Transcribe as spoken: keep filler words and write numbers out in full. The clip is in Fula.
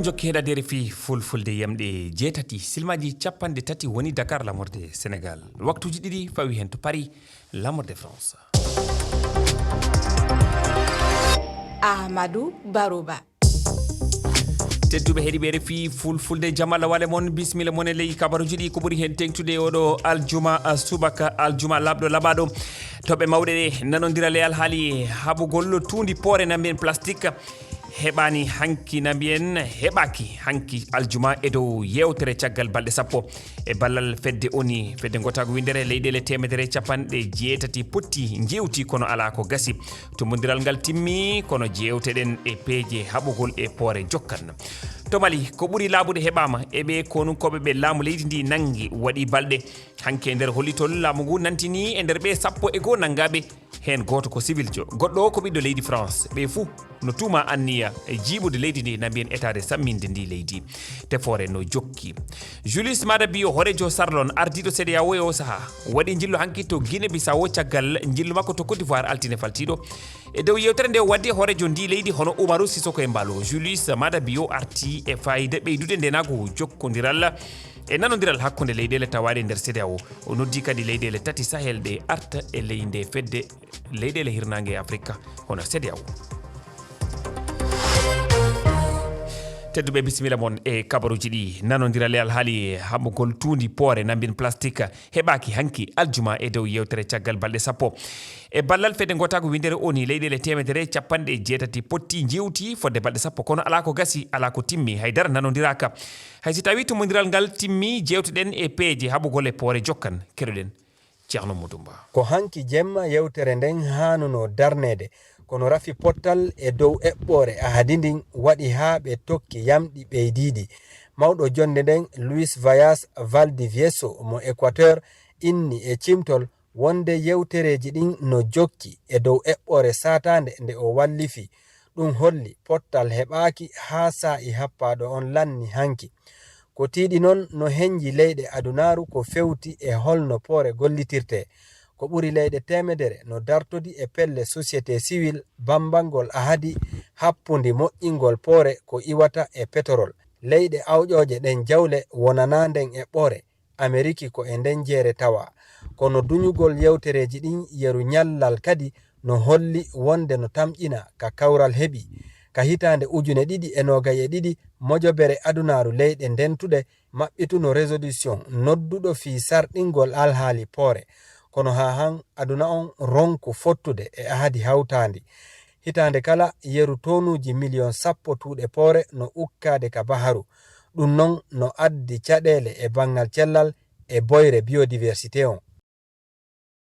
Jokki heɗadeere fii fulfulde yamɗe jeetati, silmaaji capanɗe tati woni Dakar, lamorde Senegal. Waktuuji ɗiɗi fawi heen to Paris, lamorde France. Ahmadu Baruba. Tedduɓe heɗiɓe R F I Fulfulde, jam Allah wale mon, bismilla mon e ley kabaruji ɗi. Ko ɓuri heen teŋtude e oɗo aljuma, a, subaka aljuma laaɓɗo laɓaɗo. Toɓɓe mawɗe ɗe nanondiral e alhaali haɓugol tuundi poore na mbiyen plastique heɓaani hanki na mbiyen heɓaaki hanki aljuma e dow yewtere caggal balɗe sappo. E ballal fedde O N U, fedde ngotaagu winndere, leyɗeele teemedere capanɗe jeetati potti, njeewti, kono alaa ko gasi. Tumbondiral ngal timmi, kono jeewteɗen e peeje haɓugol e poore jokkan. To Mali, ko ɓuri laaɓude heɓaama e ɓe konunkooɓe ɓe laamu leydi ndi nanngi, waɗi balɗe. Hanki e nder hollitol, laamu ngu nantini e nder ɓe sappo e goo nanngaaɓe, heen gooto ko siviljo, goɗɗo o ko ɓiɗɗo leydi France. Ɓe fuu no tuuma anniya e jiiɓude leydi ndi na mbiyen etaade samminde ndi leydi. Tefoore no jokki. Julius Maada Bio, hooreejo Sarlon, ardiiɗo C E D E A O e o sahaa, waɗi njillu hanki to Guinée Bissau caggal njillu makko to Côte d'Ivoire altine faltiiɗo. E dow yewtere nde o waddi e hooreejo ndi leydi hono Umaru Sisoko Embalo, Julius Maada Bio arti e fayida ɓeydude ndenaagu jokkondiral e nanondiral hakkunde leyɗeele tawaaɗe nder C E D E A O. O noddi kadi leyɗeele tati Sahel ɗe arta e ley nde fedde leyɗeele hirnaange Afrika hono C E D E A O. Tedduɓe, bisimilla mon e kabaruji ɗi. Nanondiral e alhaali haɓugol tuundi poore na mbiyen plastique heɓaaki hanki aljuma e dow yewtere caggal balɗe sappo. E ballal fedde ngotaagu winndere O N U, leyɗeele teemedere capanɗe jeetati potti, njeewti fodde balɗe sappo, kono alaa ko gasi, alaa ko timmi, haydara nanondiraaka. Hay si tawii tummbondiral ngal timmi, jeewteɗen e peeje haɓugol e poore jokkan. Keɗoɗen Ceerno Modou Mba. Ko hanki jemma yewtere nden haanunoo darneede, kono rafi pottal e dow eɓɓoore ahadi ndin waɗi haa ɓe tokki yamɗi ɓeydiiɗi. Mawɗo jonnde nden, Luis Vayas Valdivieso mo Équateur, inni e cimtol wonde yewtereeji ɗin no jokki e dow eɓɓoore saataande nde o wallifi. Ɗum holli pottal heɓaaki haa saa'i happaaɗo on lanni hanki. Ko tiiɗi non no henji leyɗe adunaaru ko fewti e holno poore gollitirtee. Ko ɓuri leyɗe teemedere no dartodi e pelle sosiyete siwil bambangol ahadi happundi moƴƴingol poore ko iwata e petorol. Leyɗe awƴooje ɗen jawle wonanaa nden eɓɓoore. Ameriki ko e nden jeere tawa. Kono duñugol yewtereeji ɗin yeru ñallal kadi no holli wonde no tamƴina ka kawral heɓi. Ka hitaande ujune ɗiɗi e noogay e ɗiɗi, mojobere adunaaru leyɗe ndentuɗe maɓɓituno résolution nodduɗo fii sarɗingol alhaali poore. Kono haa han aduna on ronku fottude e ahadi hawtaandi. Hitaande kala, yeru tonuuji miliyon sappo tuuɗe poore no ukkaade ka baharu. Ɗum non no addi caɗeele e banngal cellal e boyre biodiversité on.